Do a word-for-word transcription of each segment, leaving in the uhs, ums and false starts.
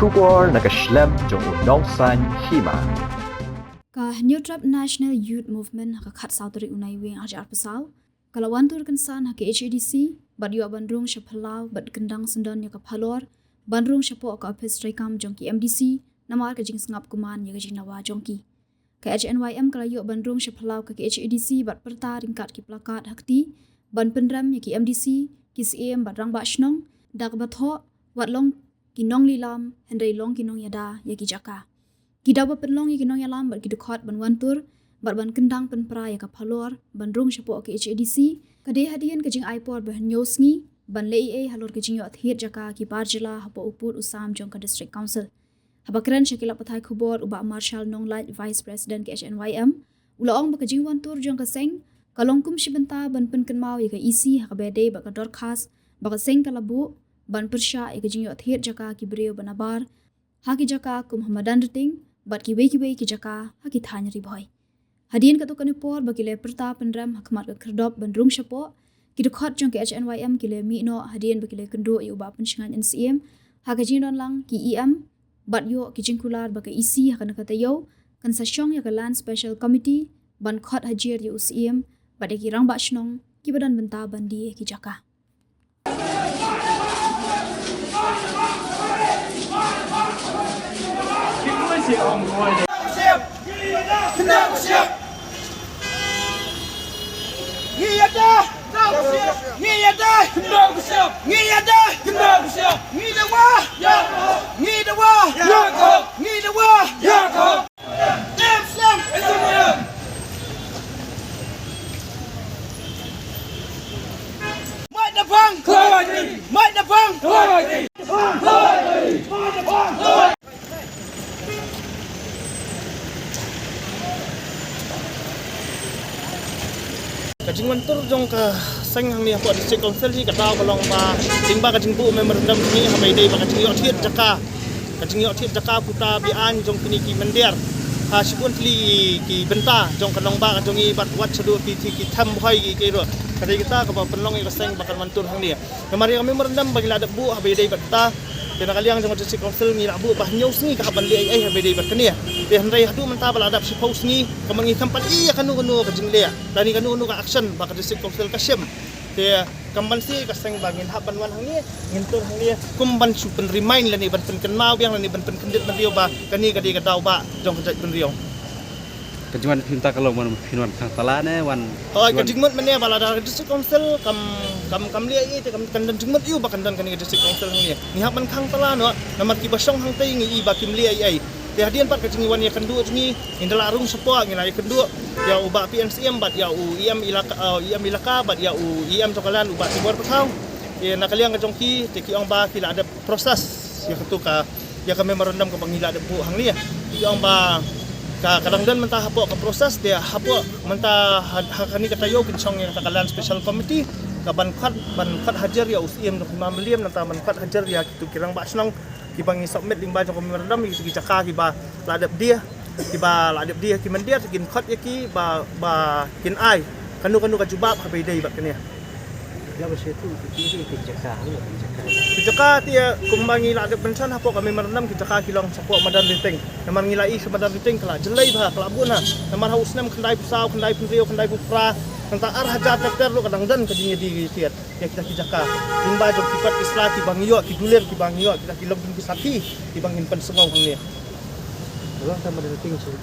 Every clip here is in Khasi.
Khubor na ka shlem jong u Nongsaiñ Hima. Ka Hynñiewtrep National Youth Movement ha ka khatsaw tarik u Naiwieng arhajar arphew saw ka la wan tur kynsan ha ka H A D C bad ïoh ban rung sha phyllaw bad kyndang syndon ïa ka phalor ban rung shapoh ka ophis treikam jong ki M D C namar ka jingsngap kuman ïa ka jingdawa jong ki. Ka H N Y M ka la ïoh ban rung sha phyllaw ka H A D C bad pyrta ryngkat ki plakat ha kti ban pynrem ïa ki M D C, ki siem bad rangbah shnong da kaba thoh wat long ki nonglilam hynrei long ki nongïada ïa ki jaka. Ki daw ba pynlong ïa ki nongïalam bad ki dkhot ban wan tur bad ban kyndang pynpra ïa ka phalor ban rung shapoh ka H A D C ka dei hadien ka jingai por ba hynñiew sngi ban leh ei ei halor ka jingïoh thied jaka ki bar jylla hapoh u pud u sam jong ka District Council. Haba kren sha ki lad pathai khubor u Bah Marshal Nonglait, Vice President ka H N Y M, u la ong ba ka jingwan tur jong ka seng ka long kum shi bynta ban pynkynmaw ïa ka E C ha kaba ïadei bad ka dorkhas ba ka seng ka la buh ban pyrshah ïa ka jingïoh thied jaka ki briew ba nabar ha ki jaka kum ha Madanryting bad kiwei kiwei ki jaka ha ki thaiñ Ri Bhoi. Hadien katto katne por ba ki la pyrta pynrem ha khmat ka khyrdop ban rung shapoh, ki dkhot jong ka H N Y M ki la mih noh hadien ba ki la kynduh ïa u Bah Pynshngaiñ N C M ha ka jingdon lang ki E M bad ïoh ki jingkular ba ka E C ha kane ka taïew kan sa shong ïa ka Land Special Committee ban khot hajir ïa u C M bad ïa ki rangbah shnong kiba don bynta ban die ïa ki jaka. Ka jingwan tur jong ka seng hangne hapoh District Council hi ka daw ka long ba, lyngba ka jingbuh memorandum hangne haba ïadei bad ka jingïoh thied jaka. Ka jingïoh thied jaka puta biang jong kine ki mynder ha shibun tylli ki bynta jong ka nongbah ka jong ngi bad wat shaduh ki, ki, ki them Bhoi ki, ki ruh. Ka dei kata kaba pynlong ïa ka seng ba kan wan tur hangne. Namar ïa ka memorandum ba ngi la dep buh haba ïadei bad kata, te na ka liang jong ka District Council ngi la buh ba hynñiew sngi ka hap ban leh ei ei haba ïadei bad kane. Te hynrei haduh mynta ba la dep shiphew sngi ka, ma ngi kam pat ïohi ïa kano kano ka jingleh lane kano kano ka action ba ka District Council ka shim. Te kam ban shisha ka seng ba ngin hap ban wan hangne, ngin tur hangne kum ban shu pynremind lane ban pynkynmaw biang lane ban pynkyndit bynriew ba kane ka dei ka daw ba jong ka jaitbynriew. Ka jingwan phi mynta ka long ban phin wan khang tala ne wan. Oh, ka jingmut mynne ba lada ka District Council kam, kam, kam leh ei ei te kam, kan don jingmut ïa u ba kan don kane ka District Council hangne. Ngi hap ban khang tala noh namar kiba shong hangtei ngi i ba kim leh ei ei. Te hadien pat ka jingwan ïakynduh jong ngi, ngi da la rung shapoh, ngi la ïakynduh ïa u Bah P N C M bad ïa u E M elaka, uh, E M elaka bad ïa u E M jong ka Land u Bah Tibor Pathaw. Te na ka liang ka jong ki te ki ong ba ki la dep process ïa katu ka, ïa ka memorandum kaba ngi la dep buh hangne. Ki ong ba ka, ka dang don mynta hapoh ka process, te hapoh mynta ha, ha kane ka taïew kin shong ïa kata ka Land Special Committee ka ban khot, ban khot hajir ïa u Syiem jong ka Hima Mylliem, nangta ban khot hajir ïa kitu ki rangbah shnong kiba ngi submit lyngba jong ka memorandum ïa ki jaka kiba la dep die, kiba la dep die ki mynder, kin khot ïa ki ba, ba kin ai kano kano ka jubab haba ïadei bad kane. Ïa ba shi tu ki, ki, ki jaka, ki jaka. Ki jaka te kumba ngi la dep mention hapoh ka memorandum, ki jaka ki long shapoh Madanryting. Namar ngi la i sha Madanryting ka la jlei bha, ka la bun ha. Namar ha u snem khyndai phew saw, khyndai phew hynriew, khyndai phew phra, nangta ar hajar tractor ruh ka dang don ka jingïadie ïa ki, ïa kita ki jaka. Lyngba jong ki kot ki sla kiba ngi ïoh, ki dulir kiba ngi ïoh, kita ki longding ki sakhi kiba ngin pynsngew hangne. Ka long tang Madanryting shuh,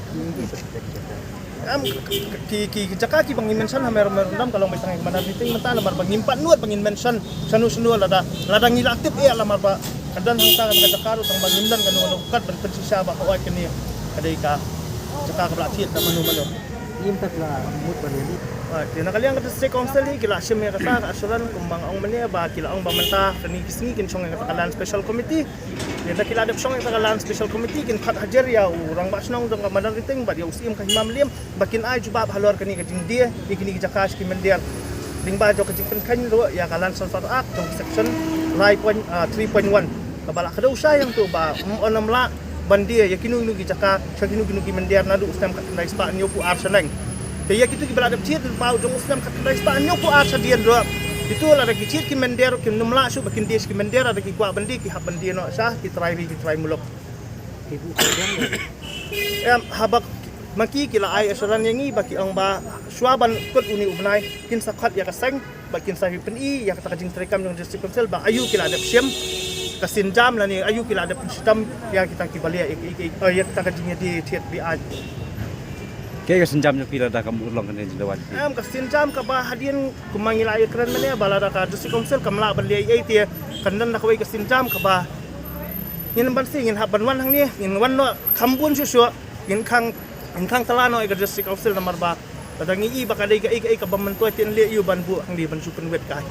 ki, ki, ki, ki jaka kiba ngi mention ha memorandum ka long beit tang ïa Madanryting mynta namar ba ngim pat nud ba ngin mention shano shano lada, lada ngi la tip ïa namar ba ka don hangta ka jaka ruh tang ba ngim don kano kano ka kot ban pynshisha ba hooid kane ka dei ka jaka kaba la thied da mano mano. Ngim pat la mut ban ïa. Ah, te na ka liang ka District Council hi ki la shim ïa kata ka assurance kumba nga ong mynne ba ki la ong ba mynta kane ki sngi kin shong ïa kata ka Land Special Committee. Te da ki la dep shong ïa kata ka Land Special Committee kin khot hajir ïa u rangbah shnong jong ka Madanryting bad ïa u Syiem ka Hima Mylliem ba kin ai jubab halor kane ka jingdie ïa kine ki jaka sha ki mynder. Lyngba jong ka jingpynkheiñ ruh ïa ka Land Transfer Act jong ka section lai point, ah, three point one. Kaba la kdew shai hangto ba ym, ym lah ban die ïa kino kino ki jaka sha kino kino ki mynder naduh u snem khatkhyndai spah hynñiewphew ar shaneng. Te ïa kitu kiba la dep thied lyngba u jong u snem khatkhyndai spah hynñiewphew ar shadien ruh Kito lada ki jied ki mynder kim nym lah shuh ba kin die sha ki mynder, lada ki kwah ban die ki hap ban die noh sha ki trai ri ki trai muluk. Em, haba ma ki ki la ai assurance ïa ngi ba ki ong ba shuwa ban kut une u bnai kin sa khot ïa ka seng ba kin sa pyni ïa kata ka jingtrei kam jong District Council ba aïu ki la dep shim ka sienjam lane aïu ki la dep shitom ïa kita ki ba leh ïa, ïa, ïa, ïa kita ka jingïadie thied bieit. Kaei ka sienjam jong phi lada kam urlong kane jingdawa jong phi? Em, ka sienjam kaba hadien kumba ngi la ïakren mynne ba lada ka District Council kam lah ban leh ei ei te kan don da kawei ka sienjam kaba ngin ban shu ngin hap ban wan hangne, ngin wan noh kham bun shuh shuh, ngin khang, ngin khang tala noh ïa ka District Council namar ba lada ngi i ba ka dei kaei kaei kaba myntoi te yn leh aïu ban buh hangne ban shu pynwit kai.